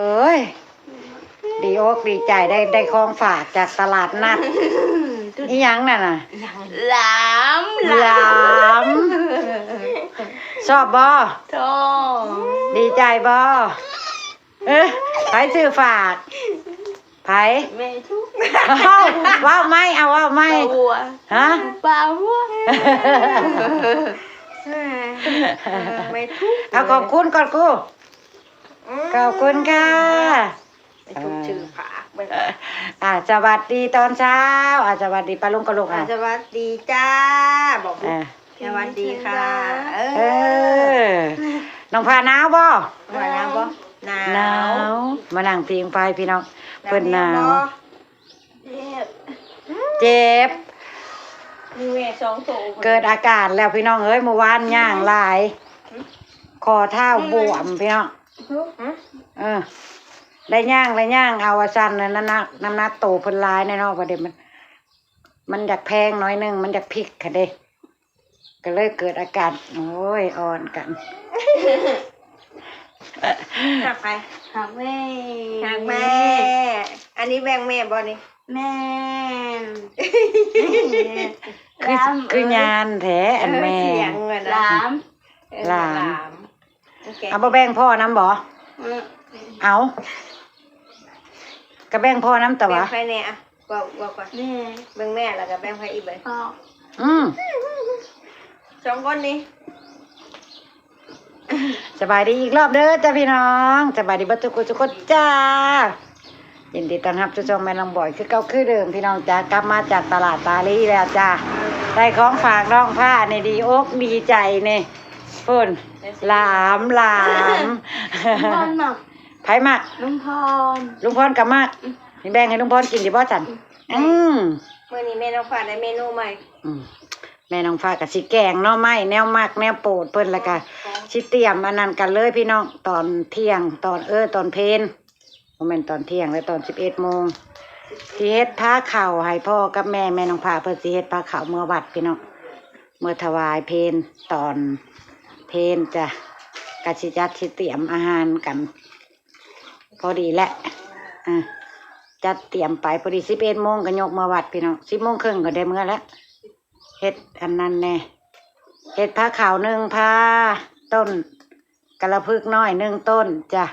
ເອີຍ ດີອົກດີໃຈ ໄດ້ ໄດ້ຂອງຝາກຈາກຕະຫຼາດນັດ. ອີຫຍັງນັ້ນນະ? ຫຼາມ ຫຼາມ ຫຼາມ. ຊອບບໍ່? ຊອບ. ດີໃຈບໍ່? ເອີ ໃຜຊື້ຝາກ? ໃຜ? ແມ່ທຸກ. ເວົ້າ ເວົ້າໃໝ່ ເອົາເວົ້າໃໝ່. ປາບົວ. ຮະ? ປາບົວ. ເອີ ແມ່ທຸກ. ເອົາ ຂອບຄຸນກ່ອນກູ. ອືມ ຂອບຄຸນຄ່ະ. ແມ່ທຸກຊື້ຝາກເບິ່ງ. ອ່າ ສະຫວັດດີຕອນເຊົ້າ. ອ່າ ສະຫວັດດີປ້າລຸງກະລຸງ. ອ່າ ອ່າ ສະຫວັດດີຈ້າ. ບອກ ອ່າ ສະຫວັດດີຄ່ະ. ເອີ ເອີ ນ້ອງພາໜາວບໍ່? ນ້ອງພາໜາວບໍ່? ໜາວ ໜາວ. ມານັ່ງພິງໄຟພີ່ນ້ອງ. ເພິ່ນໜາວ. ເຈັບ ເຈັບ. ມີແມ່ສອງໂຕ. ເກີດອາການແລ້ວພີ່ນ້ອງເອີຍ ມື້ວານຍ່າງຫຼາຍ ຂໍ້ເທົ້າບວມພີ່ນ້ອງ. ເອີ ໄດ້ຍ່າງ ໄດ້ຍ່າງເອົາວ່າຊັ້ນ. ນ້ຳໜັກ ນ້ຳໜັກໂຕເພິ່ນຫຼາຍແນ່ເນາະ. ບັດນີ້ມັນ ມັນຢາກແພງໜ້ອຍໜຶ່ງ ມັນຢາກພິກຫັ້ນເດ້. ກໍເລີຍເກີດອາການ ໂອ້ຍ ອ່ອນກັນ. ຮັກໃຜ? ຮັກແມ່. ຮັກແມ່. ອັນນີ້ແບ່ງແມ່ບໍ່ນີ້? ແມ່ນ. ຄື ຄືຍານແທ້ອັນແມ່. ເອີ ສຽງເອີນ ຫຼາມ. ເອີ ຫຼາມ. ເອົາ ບໍ່ແບ່ງພໍ່ນຳບໍ່? ອືມ ເອົາ ກໍແບ່ງພໍ່ນຳຕະຫວາ. ແບ່ງໃຜແດ່? ອະ ເວົ້າ ເວົ້າກ່ອນ. ແມ່. ເບິ່ງແມ່ ແລ້ວກໍແບ່ງໃຜອີກເບິ່ງ? ພໍ່. ອືມ ສອງຄົນນີ້. ສະບາຍດີອີກລອບເດີຈ້າພີ່ນ້ອງ. ສະບາຍດີເບິດທຸກຄົນທຸກຄົນຈ້າ. ຍິນດີຕ້ອນຮັບສູ່ຊ່ອງແມ່ນ້ອງບອຍຄືເກົ່າຄືເດີມພີ່ນ້ອງຈ້າ. ກັບມາຈາກຕະຫຼາດຕາລີແລ້ວຈ້າ. ໄດ້ຂອງຝາກນ້ອງພານີ້ ດີອົກດີໃຈນີ້. ພຸ້ນ ຫຼາມ ຫຼາມ. ລຸງພອນມັກ. ໃຜມັກ? ລຸງພອນ. ລຸງພອນກໍມັກ. ອືມ ນີ້ແບ່ງໃຫ້ລຸງພອນກິນດີບໍ່ຊັ້ນ? ອືມ ອືມ ມື້ນີ້ແມ່ນ້ອງຟ້າໄດ້ເມນູໃໝ່. ອືມ ແມ່ນ້ອງຟ້າກໍຊິແກງໜໍ່ໄມ້ ແນວມັກແນວໂປດເພິ່ນ. ແລ້ວກໍ ອໍ ຊິຕຽມອັນນັ້ນກັນເລີຍພີ່ນ້ອງ ຕອນທ່ຽງ ຕອນ ເອີ ຕອນເພນ. ບໍ່ແມ່ນຕອນທ່ຽງ ແລະ ຕອນສິບເອັດໂມງ ຊິເຮັດພາເຂົ້າໃຫ້ພໍ່ກັບແມ່. ແມ່ນ້ອງພາເພິ່ນຊິເຮັດພາເຂົ້າເມືອວັດພີ່ນ້ອງ ເມືອຖວາຍເພນ ຕອນເພນຈ້າ. ກະຊິຈັດຊິຕຽມອາຫານກັນພໍດີແຫຼະ. ອ່າ ຈັດຕຽມໄປພໍດີ ສິບເອັດໂມງກໍຍົກເມືອວັດພີ່ນ້ອງ. ສິບໂມງເຄິ່ງກໍໄດ້ເມືອແລ້ວ. ເຮັດອັນນັ້ນແດ່ ເຮັດພາເຂົ້າໜຶ່ງພາ ຕົ້ນກະລະພຶກນ້ອຍໜຶ່ງຕົ້ນຈ້າ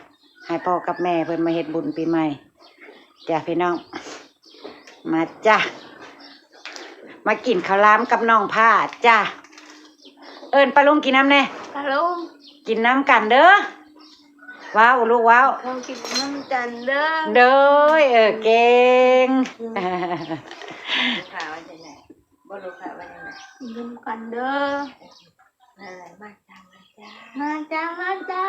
ໃຫ້ພໍ່ກັບແມ່ເພິ່ນມາເຮັດບຸນປີໃໝ່ຈ້າພີ່ນ້ອງ. ມາຈ້າ ມາກິນເຂົ້າຫຼາມກັບນ້ອງພາຈ້າ. ເອີ້ນປ້າລຸງກິນນຳແດ່ ປ້າລຸງ ກິນນຳກັນເດີ. ເວົ້າລູກເວົ້າ ເຂົ້າກິນນຳກັນເດີ. ໂດຍ ເອີ ເກັ່ງ. ບໍ່ຮູ້ວ່າວ່າຈັ່ງໃດ ກິນນຳກັນເດີ. ເອີ ມາຈ້າ ມາຈ້າ ມາຈ້າ ມາຈ້າ.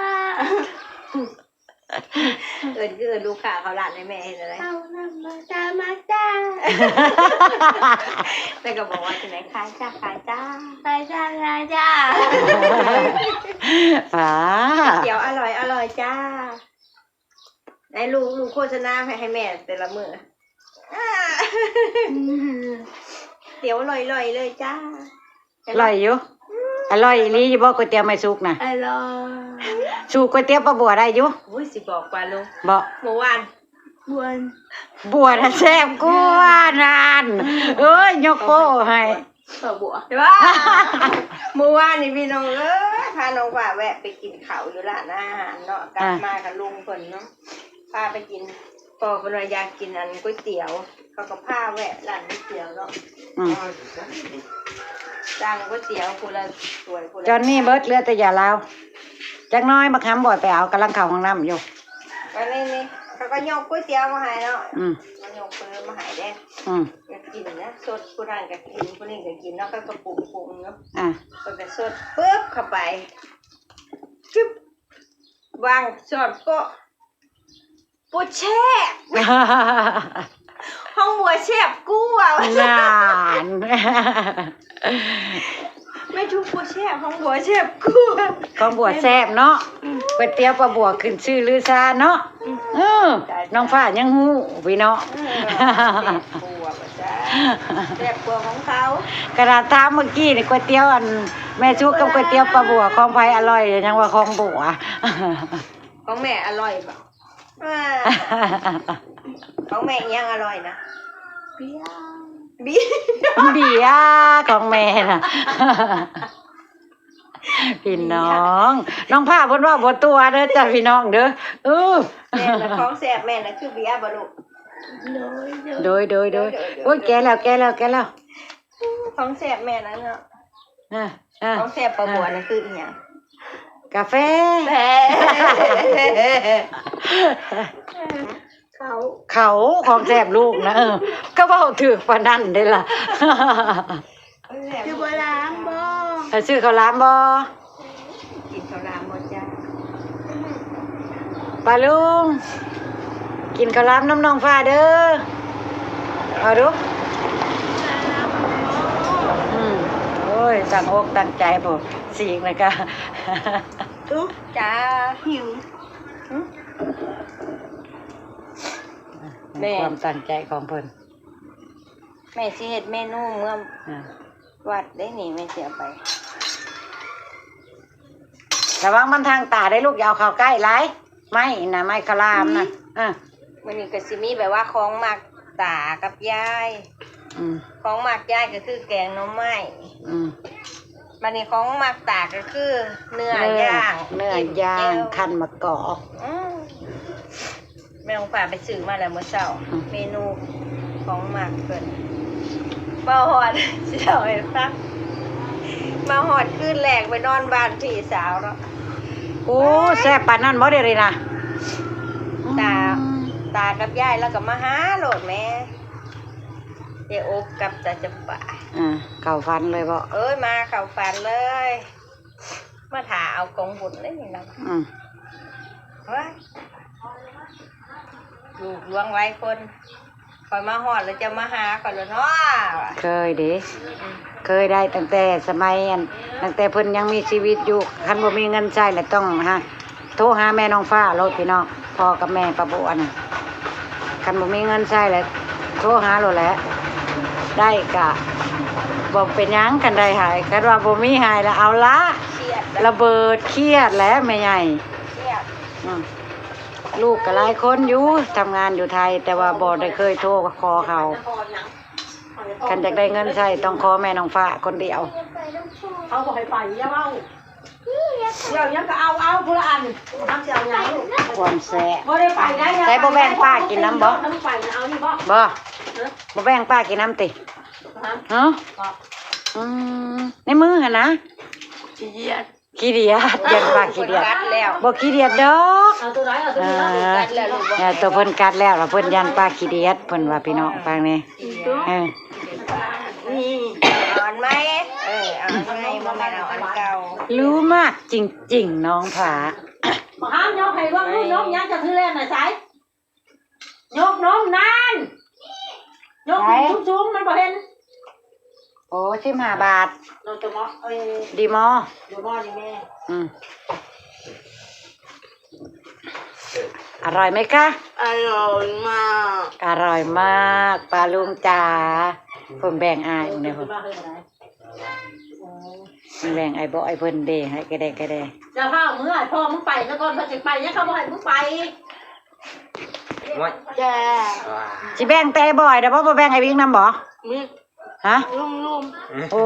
ເອີ້ນຄືເອີ້ນລູກຄ້າເຂົ້າຮ້ານໃຫ້ແມ່ເຮັດຈັ່ງໃດ? ເຂົ້ານຳ ມາຈ້າ ມາຈ້າ. ແລ້ວກໍບອກວ່າຈັ່ງໃດ? ຂາຍຈ້າ ຂາຍຈ້າ ຂາຍຈ້າ ຂາຍຈ້າ. ປ້າ ກ໋ວຍຕຽວອະລ່ອຍ ອະລ່ອຍຈ້າ. ໃຫ້ລູກ ລູກໂຄສະນາໃຫ້ ໃຫ້ແມ່ແຕ່ລະມື້. ອືມ ກ໋ວຍຕຽວອະລ່ອຍໆເລີຍຈ້າ. ອະລ່ອຍຢູ່. ອືມ ອະລ່ອຍອີ່ຫຼີຢູ່ບໍ່ ກ໋ວຍຕຽວແມ່ສຸກນະ? ອະລ່ອຍ. ສູດກ໋ວຍຕຽວປ້າບົວໄດ້ຢູ່. ໂອ້ຍ ຊິບອກວ່າລູກ ບໍ່ ມື້ວານ ບົວ ບົວນະແຊບກວ່ານັ້ນ. ເອີຍ ຍົກໂປ້ໃຫ້ ປ້າບົວ. ແຕ່ວ່າມື້ວານນີ້ພີ່ນ້ອງເອີຍ ພານ້ອງວ່າແວະໄປກິນເຂົ້າຢູ່ຮ້ານອາຫານເນາະ ກັບມາກໍລຸງເພິ່ນເນາະ ພາໄປກິນ. ພໍ່ເພິ່ນວ່າຢາກກິນອັນກ໋ວຍຕຽວ ເຂົາກໍພາແວະຮ້ານກ໋ວຍຕຽວເນາະ. ອືມ ສັ່ງກ໋ວຍຕຽວຜູ້ລະຖ້ວຍຜູ້ລະ ຈອນນີ້ເບິດ ເຫຼືອແຕ່ຢາລາວ. ຈັກໜ້ອຍບັກຫຳບອຍໄປເອົາ ກຳລັງເຂົ້າຫ້ອງນ້ຳຢູ່. ອັນນີ້ນີ້ ເຂົາກໍຍົກກ໋ວຍຕຽວມາໃຫ້ເນາະ. ອືມ ມາຍົກເປີມາໃຫ້ເດ້. ອືມ ຢາກກິນນະ ສົດ ຜູ້ນັ້ນກໍກິນ ຜູ້ນີ້ກໍກິນເນາະ ເຂົາກໍປຸງໆຢູ່. ອ່າ ເພິ່ນກໍສົດປຶບເຂົ້າໄປ ຈຶບ ວາງຊ້ອນໂປະ ບໍ່ແຊບ ຂອງບົວແຊບກວ່າ. ນັ້ນ ແມ່ທຸກບໍ່ແຊບ ຂອງບົວແຊບກວ່າ. ຂອງບົວແຊບເນາະ. ອືມ ກ໋ວຍຕຽວປ້າບົວຂຶ້ນຊື່ລືຊາເນາະ. ອືມ ເອີ ຕາຍ ນ້ອງຟ້າຍັງຮູ້ພີ່ນ້ອງ. ເອີ ແຊບກວ່າ ແຊບກວ່າຂອງເຂົາ. ຂະໜາດຖາມເມື່ອກີ້ນີ້ ກ໋ວຍຕຽວອັນແມ່ສຸກກັບກ໋ວຍຕຽວປ້າບົວ ຂອງໃຜອະລ່ອຍ ຍັງວ່າຂອງບົວ. ຂອງແມ່ອະລ່ອຍບໍ່? ອ່າ ຂອງແມ່ອີ່ຫຍັງອະລ່ອຍນະ? ເບຍ ເບຍ ເບຍຂອງແມ່ນະ. ພີ່ນ້ອງ ນ້ອງພ້າເພິ່ນເວົ້າບໍ່ຕົວະເດີຈ້າພີ່ນ້ອງເດີ. ເອີ ແມ່ນລະ ຂອງແຊບແມ່ນລະ ຄືເບຍບໍ່ລູກ? ໂດຍ ໂດຍ ໂດຍ ໂດຍ ໂດຍ ໂດຍ ໂດຍ. ໂອ້ຍ ແກ່ແລ້ວ ແກ່ແລ້ວ ແກ່ແລ້ວ. ຂອງແຊບແມ່ນລະເນາະ. ອ່າ ອ່າ ຂອງແຊບປາບົວນັ້ນຄືອີ່ຫຍັງ? ກາແຟ ແຟ ເຂົ້າ ເຂົ້າ ຂອງແຊບລູກນະ. ເອີ ກໍເວົ້າຖືກປານນັ້ນເດ້ລະ. ເອີ ຊື້ເຂົ້າຫຼາມບໍ່? ໃຫ້ຊື້ເຂົ້າຫຼາມບໍ່? ກິນເຂົ້າຫຼາມບໍ່ຈ້າ? ປ້າລຸງ ກິນເຂົ້າຫຼາມນຳນ້ອງຟ້າເດີ. ເອົາດູ. ອືມ ໂອ້ຍ ຕັ້ງອົກຕັ້ງໃຈພຸ້ນ ສີກນະກະ. ລູກ ຈ້າ ຫິວ. ຫຶ? ແມ່ ຄວາມຕັ້ງໃຈຂອງເພິ່ນ. ແມ່ຊິເຮັດເມນູເມືອ ອ່າ ວັດເດ້ນີ້ ແມ່ຊິເອົາໄປ. ລະວັງມັນທາງຕາເດ້ລູກ ຢ່າເອົາເຂົ້າໃກ້ຫຼາຍ ໄມ້ນະ ໄມ້ຄະລາມນະ. ອືມ ອ່າ ມື້ນີ້ກໍຊິມີແບບວ່າຂອງມັກຕາກັບຍາຍ. ອືມ ຂອງມັກຍາຍກໍຄືແກງໜໍ່ໄມ້. ອືມ ບັດນີ້ຂອງມັກຕາກໍຄືເນື້ອ ເນື້ອ ຍ່າງ ເນື້ອ ກິນ ຍ່າງ ແຈ່ວ ຄັ້ນໝາກກອກ. ອືມ ແມ່ນ້ອງຟ້າໄປຊື້ມາແລ້ວມື້ເຊົ້າ. ອືມ ເມນູຂອງມັກເພິ່ນ. ມາຮອດ ຊິເລົ່າໃຫ້ຟັງ ມາຮອດຄືນແລກໄປນອນບ້ານພີ່ສາວເນາະ. ໂອ້ ແຊບປານນັ້ນບໍ່ເດນີ້ນະ? ຕາ ອືມ ຕາກັບຍາຍລາວກໍມາຫາໂລດແມ່. ເຈອົບກັບຕາຈຳປາ. ອ່າ ເຂົ້າຝັນເລີຍບໍ່? ເອີຍ ມາເຂົ້າຝັນເລີຍ. ມາຖ້າເອົາກອງບຸນເດ້ນີ້ລະ. ອືມ ເຮີ້ຍ ລູກຫຼວງໄວຄົນ ຂ້ອຍມາຮອດແລ້ວເຈົ້າມາຫາຂ້ອຍແລ້ວເນາະ. ເຄີຍເດ້ ອືມ ເຄີຍໄດ້ຕັ້ງແຕ່ສະໄໝອັນ ຕັ້ງແຕ່ເພິ່ນຍັງມີຊີວິດຢູ່ ຄັນບໍ່ມີເງິນໃຊ້ແລ້ວຕ້ອງຫາ ໂທຫາແມ່ນ້ອງຟ້າໂລດພີ່ນ້ອງ ພໍ່ກັບແມ່ປ້າບົວນະ. ຄັນບໍ່ມີເງິນໃຊ້ແລ້ວໂທຫາໂລດແຫຼະ. ໄດ້ກະບໍ່ເປັນຫຍັງ ຄັນໄດ້ໃຫ້ ຄັນວ່າບໍ່ມີໃຫ້ລະເອົາລະ ລະເບີດ ຄຽດແຫຼະແມ່ໃຫຍ່. ອືມ ລູກກໍຫຼາຍຄົນຢູ່ ທຳງານຢູ່ໄທ ແຕ່ວ່າບໍ່ໄດ້ເຄີຍໂທຂໍເຂົາ. ຄັນຢາກໄດ້ເງິນໃຊ້ຕ້ອງຂໍແມ່ນ້ອງຟ້າຄົນດຽວ. ເຂົາບໍ່ໃຫ້ໄປ ຢ່າເວົ້າ. ດຽວຍັງກໍເອົາ ເອົາຜູ້ລະອັນ. ຄວາມແຊບ ບໍ່ໄດ້ໄປໄດ້. ໃສ່ບໍ່ແບ່ງປ້າກິນນຳບໍ່? ໄປເອົານີ້ບໍ່? ບໍ່ ຮະ? ບໍ່ແບ່ງປ້າກິນນຳຕິ? ຮະ? ຮະ? ບໍ່. ອືມ ໃນມືຫັ້ນນະ? ຂີ້ດຽດ ຂີ້ດຽດ ຢ້ານປ້າຂີ້ດຽດ. ບໍ່ຂີ້ດຽດດອກ. ເອົາຕົວໃດ? ເອົາຕົວນີ້ເນາະ. ເອີ ຕົວເພິ່ນກັດແລ້ວ ລະເພິ່ນຢ້ານປ້າຂີ້ດຽດ ເພິ່ນວ່າພີ່ນ້ອງຟັງແດ່. ເອີ ນີ້ ເອົາອັນໃໝ່ ເອີ ເອົາອັນໃໝ່ ບໍ່ແມ່ນເອົາອັນເກົ່າ. ຮູ້ມາກຈິງໆ ນ້ອງຜາ. ບໍ່ຫ້າມຍົກໃຫ້ເບິ່ງ ຍົກຫຍັງຈະຖືແລ່ນໄປໃສ? ຍົກນົມນັ້ນ ຍົກຂຶ້ນສູງໆ ມັນບໍ່ເຫັນ. ໂອ້ ສິບຫ້າບາດ. ເນາະ ເຈົ້າເນາະ ເອີ ດີມໍ ດີມໍນີ້ແມ່. ອືມ ອະຮ່ອຍໄໝຄະ? ອະຮ່ອຍມາກ ອະຮ່ອຍມາກ ປ້າລຸງຈ໋າ. ເພິ່ນແບ່ງອ້າຍເດ້ ເພິ່ນແບ່ງອ້າຍບໍອ້າຍເພິ່ນເດ້ ໃຫ້ກະແດກະແດ. ຢ່າພາເມືອ ໃຫ້ພໍ່ມຶງໄປຊະກ່ອນ ເພິ່ນຊິໄປ ຍັງເຂົາບໍ່ໃຫ້ມຶງໄປ. ໂອ້ຍ ຈ້າ ຊິແບ່ງແຕ່ອ້າຍບອຍໄດ້ບໍ່? ບໍ່ແບ່ງອ້າຍວິກນຳບໍ່? ມີ ຮະ? ລຸງໆ ໂອ້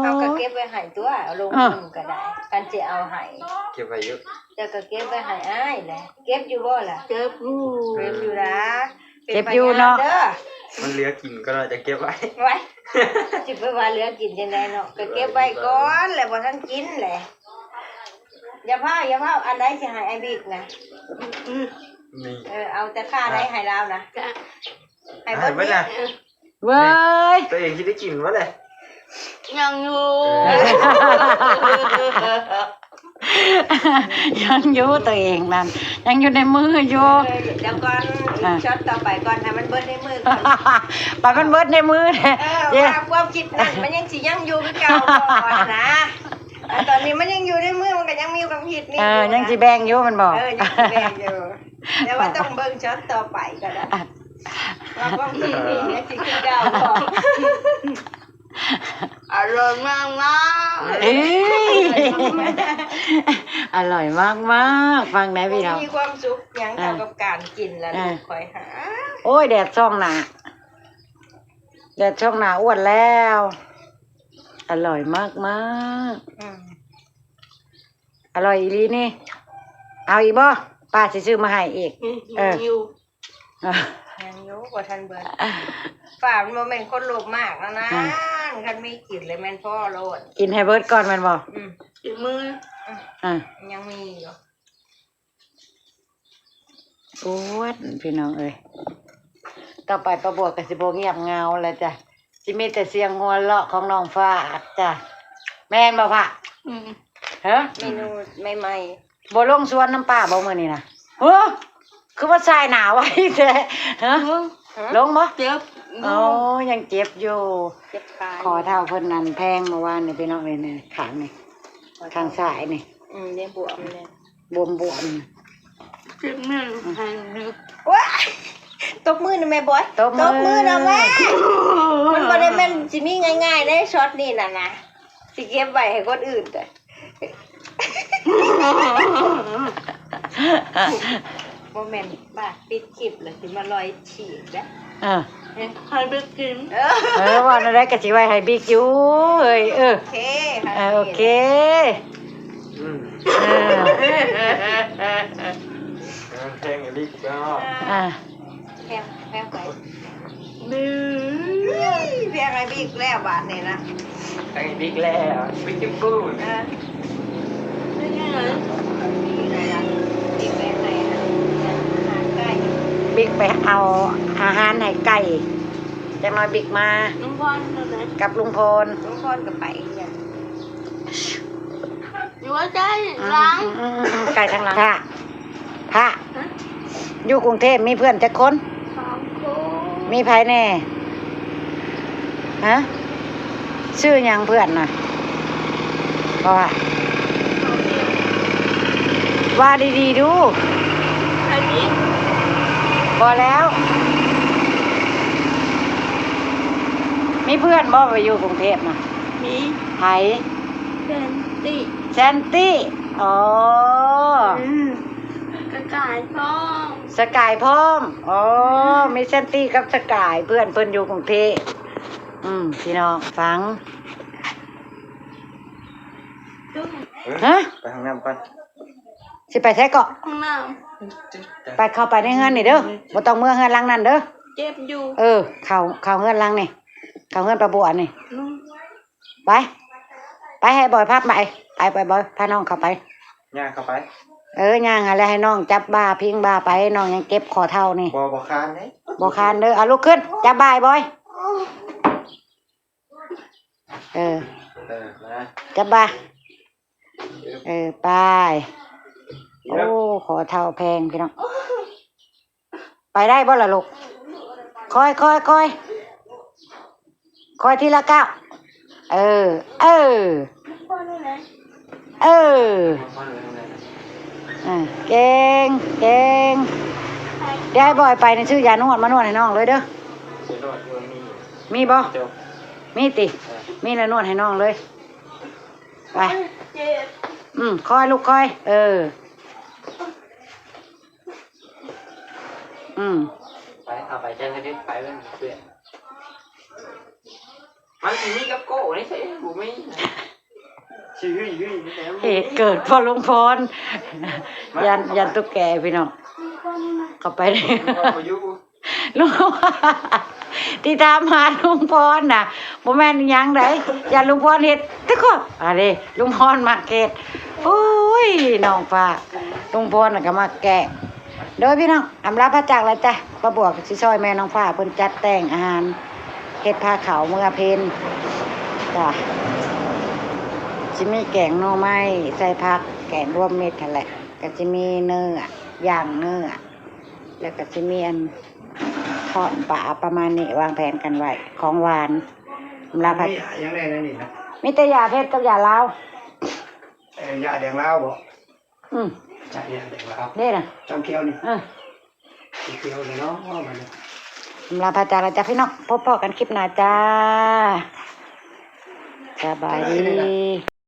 ເຮົາກໍເກັບໄວ້ໃຫ້ຕົວະ ເອົາລົງ ເອີ ລຸ່ມກໍໄດ້ ຄັນຊິເອົາໃຫ້ ເກັບໄວ້ຢູ່ ເຈົ້າກໍເກັບໄວ້ໃຫ້ອ້າຍແຫຼະ. ເກັບຢູ່ບໍ່ລະ? ເກັບຢູ່ ເກັບຢູ່ລະ ເກັບຢູ່ເນາະ ເປັນພະຍານເດີ. ມັນເຫຼືອກິນກໍໜ້ອຍຈະເກັບໄວ້ ໄວ້ ຊິໄປວ່າເຫຼືອກິນຈັ່ງໃດເນາະ ກໍເກັບໄວ້ກ່ອນແຫຼະ ບໍ່ທັນກິນແຫຼະ. ຢ່າພາວ ຢ່າພາວ ອັນໃດຊິໃຫ້ອ້າຍບິກນະ? ອືມ ນີ້ ເອີ ເອົາແຕ່ຄ່າໃດໃຫ້ລາວນະ? ໃຫ້ເບິດນີ້ ເອີ ເວີຍ ຕົວເອງຊິໄດ້ກິນບໍ່ແຫຼະ? ຍັງຢູ່ ເອີ ຍັງຢູ່ ຕົວເອງນັ້ນຍັງຢູ່ໃນມືຢູ່. ເອີ ດຽວກ່ອນ ອ່າ ຊັອດຕໍ່ໄປກ່ອນ ໃຫ້ມັນເບິດໃນມືກ່ອນ ໄປມັນເບິດໃນມືແທ້. ເອີ ວ່າຄວາມຄິດນັ້ນມັນຍັງຊິຍັງຢູ່ຄືເກົ່າບໍ່ນະ? ອັນຕອນນີ້ມັນຍັງຢູ່ໃນມື ມັນກໍຍັງມີຄວາມຄິດນີ້ ເອີ ຢູ່ ຍັງຊິແບ່ງຢູ່ແມ່ນບໍ່? ເອີ ຍັງຊິແບ່ງຢູ່ ແຕ່ວ່າຕ້ອງເບິ່ງຊັອດຕໍ່ໄປກໍໄດ້ ວ່າຄວາມຄິດນີ້ຍັງຊິຄືເກົ່າບໍ່? ເອົາ ອະລ່ອຍມາກໆ. ເອີຍ ອະລ່ອຍມາກໆ. ຟັງແດ່ພີ່ນ້ອງ ບໍ່ມີຄວາມສຸກຫຍັງເທົ່າກັບການກິນລະ ເອີ ລູກຂ້ອຍຫາ. ໂອ້ຍ ແດດສ່ອງໜ້າ ແດດສ່ອງໜ້າ ອ້ວນແລ້ວ. ອະລ່ອຍມາກໆ. ອືມ ອະລ່ອຍອີ່ຫຼີນີ້. ເອົາອີກບໍ່? ປ້າຊິຊື້ມາໃຫ້ອີກ. ອືມ ເອີ ຍັງຢູ່ ຍັງຢູ່ ບໍ່ທັນເບິດ. ປ້າມັນບໍ່ແມ່ນຄົນໂລບມາກແລ້ວນະ. ອືມ ຄັນມີກິນແລ້ວແມ່ນພໍໂລດ. ກິນໃຫ້ເບິດກ່ອນແມ່ນບໍ່? ອືມ ອີກມື້. ອືມ ອືມ ຍັງມີຢູ່. ອ້ວນ ພີ່ນ້ອງເອີຍ. ຕໍ່ໄປປ້າບົວກໍຊິບໍ່ງຽບເຫງົາແລ້ວຈ້ະ ຊິມີແຕ່ສຽງຫົວເລາະຂອງນ້ອງຟ້າຈ້ະ ແມ່ນບໍ່ພະ? ອືມ ຮະ ເມນູໃໝ່ໆ. ບໍ່ລົງສວນນຳປ້າບໍ່ມື້ນີ້ນະ? ເຮີ ຄືວ່າສາຍໜາວໄວແທ້? ຮະ ອືມ ລົງບໍ່? ເຈັບຢູ່. ໂອ້ ຍັງເຈັບຢູ່ ເຈັບຂາ. ຂໍເຖົ້າເພິ່ນນັ້ນແພງເມື່ອວານນີ້ພີ່ນ້ອງເອີຍ ຂ້າງນີ້ ຂ້າງຊ້າຍນີ້. ອືມ ເດ້ ບວມເດ້ ບວມໆ. ເຈັບມື ອືມ ໃຫ້ ວ້າຍ ຕົບມືນະແມ່ບອຍ ຕົບມື ຕົບມືນະແມ່. ມັນບໍ່ໄດ້ແມ່ນຊິມີງ່າຍໆເດ້ ຊັອດນີ້ນະນະ ຊິເກັບໄວ້ໃຫ້ຄົນອື່ນເດີ້. ບໍ່ແມ່ນບາດປິດຄລິບແລ້ວຊິມາລອຍ ສີດແລ້ວ. ເອີ ໃຫ້ບິກກິນ. ເອີ ເອີ ວ່າແນວໃດກໍຊິໄວ້ໃຫ້ບິກຢູ່. ເອີ ເອີ ໂອເຄ ເອີ ໂອເຄ. ອືມ ເອີ ແພງໃຫ້ບິກເນາະ. ອ່າ ແພງ ແພງໄປ ແພງໃຫ້ບິກແລ້ວບາດນີ້ນະ. ແພງໃຫ້ບິກແລ້ວ ບິກກິນປູນ. ເອີ ບິກໄປເອົາອາຫານໃຫ້ໄກ່ ຈັກໜ້ອຍບິກມາ. ລຸງພອນ ກັບລຸງພອນ ລຸງພອນກໍໄປ ຢູ່ໃກ້ ອືມ ຫຼັງ ອືມ ໃກ້ທາງຫຼັງ. ພະ ພະ ຮະ ຢູ່ກຸງເທບມີເພື່ອນຈັກຄົນ? ສອງຄົນ. ມີໃຜແດ່? ຮະ ຊື່ຫຍັງເພື່ອນນະ? ບໍ່ວ່າ ວ່າດີໆດູ. ບໍ່ແລ້ວ ມີເພື່ອນບໍ່ໄປຢູ່ກຸງເທບນະ? ມີ. ໃຜ? ແຊນຕິ. ແຊນຕິ ອໍ ອືມ ສະກາຍພ້ອມ ສະກາຍພ້ອມ. ອໍ ມີແຊນຕິກັບສະກາຍ ເພື່ອນເພິ່ນຢູ່ກຸງເທບ. ອືມ ພີ່ນ້ອງຟັງ. ຮະ ໄປຫ້ອງນ້ຳກ່ອນ. ຊິໄປໃສເກາະ? ຫ້ອງນ້ຳ. ໄປ ເຂົ້າໄປໃນເຮືອນນີ້ເດີ້ ບໍ່ຕ້ອງເມືອເຮືອນຫຼັງນັ້ນເດີ້. ເຈັບຢູ່. ເອີ ເຂົ້າ ເຂົ້າເຮືອນຫຼັງນີ້ ເຂົ້າເຮືອນປ້າບົວນີ້. ອືມ ໄປ ໄປ ໃຫ້ບອຍພາໄປ ໄປ ໄປ ບອຍພານ້ອງເຂົ້າໄປ. ຍ່າງເຂົ້າໄປ. ເອີ ຍ່າງຫັ້ນແຫຼະ ໃຫ້ນ້ອງຈັບບ່າພິງບ່າໄປ ນ້ອງຍັງເຈັບຂໍ້ເທົ້ານີ້. ບໍ່ ບໍ່ຄານເດ້ ບໍ່ຄານເດີ້. ເອົາ ລຸກຂຶ້ນ ຈັບບ່າໃຫ້ບອຍ. ເອີ ເອີ ມາ ຈັບບ່າ. ເອີ ໄປ. ໂອ້ ຂໍ້ເທົ້າແພງພີ່ນ້ອງ. ໄປໄດ້ບໍ່ລະລູກ? ຄ່ອຍໆໆ ຄ່ອຍທີລະກ້າວ. ເອີ ເອີ ເອີ ເອີ ເກັ່ງ ເກັ່ງ. ດຽວໃຫ້ບອຍໄປນີ້ ຊື້ຢານວດມານວດໃຫ້ນ້ອງເລີຍເດີ້. ມີບໍ່? ມີຕິ? ມີແລ້ວນວດໃຫ້ນ້ອງເລີຍ. ໄປ ອືມ ຄ່ອຍລູກ ຄ່ອຍ ເອີ ອືມ ໄປ ເອົາໄປ ຈັງໃຫ້ໄປເບິ່ງເພື່ອນ ມັນຊິມີກັບໂກ້ໃນໃສ ບໍ່ມີ. ຊິຫຶ້ຍໆ ເຫດເກີດເພາະລຸງພອນ ຢ້ານ ຢ້ານຕຸກແກພີ່ນ້ອງ ເຂົ້າໄປ ບໍ່ຢູ່. ລຸງ ທີ່ຖາມຫາລຸງພອນນະ ບໍ່ແມ່ນອີ່ຫຍັງໃດ ຢ້ານລຸງພອນເຮັດ ແຕ່ກໍ ອາເດ ລຸງພອນມັກເຮັດ. ໂອ້ຍ ນ້ອງຟ້າ ລຸງພອນນະກໍມັກແກ້ງ. ໂດຍພີ່ນ້ອງ ອຳລາພາຈາກແລ້ວຈ້ະ ປ້າບົວກໍຊິຊ່ອຍແມ່ນ້ອງຟ້າເພິ່ນຈັດແຕ່ງອາຫານ ເຮັດພາເຂົ້າເມືອເພັນຈ້ະ. ຊິມີແກງໜໍ່ໄມ້ໃສ່ຜັກ ແກງລວມມິດຫັ້ນແຫຼະ ກໍຊິມີເນື້ອ ຢ່າງເນື້ອ ແລ້ວກໍຊິມີອັນທອດປາປະມານນີ້ ວາງແຜນກັນໄວ້. ຂອງຫວານ ອຳລາພາ ມີຫຍັງແດ່ໃນນີ້ນະ? ມີແຕ່ຢາເພັດກັບຢາລາວ. ເອີ ຢາແດງລາວບໍ? ອືມ ຢາແດງລາວ ເດ້ນະ ຈຳຂຽວນີ້. ເອີ ຂຽວນີ້ເນາະ ອຳລາພາຈາກແລ້ວຈ້ະພີ່ນ້ອງ ພົບພໍ້ກັນຄລິບໜ້າຈ້າ. ສະບາຍດີ.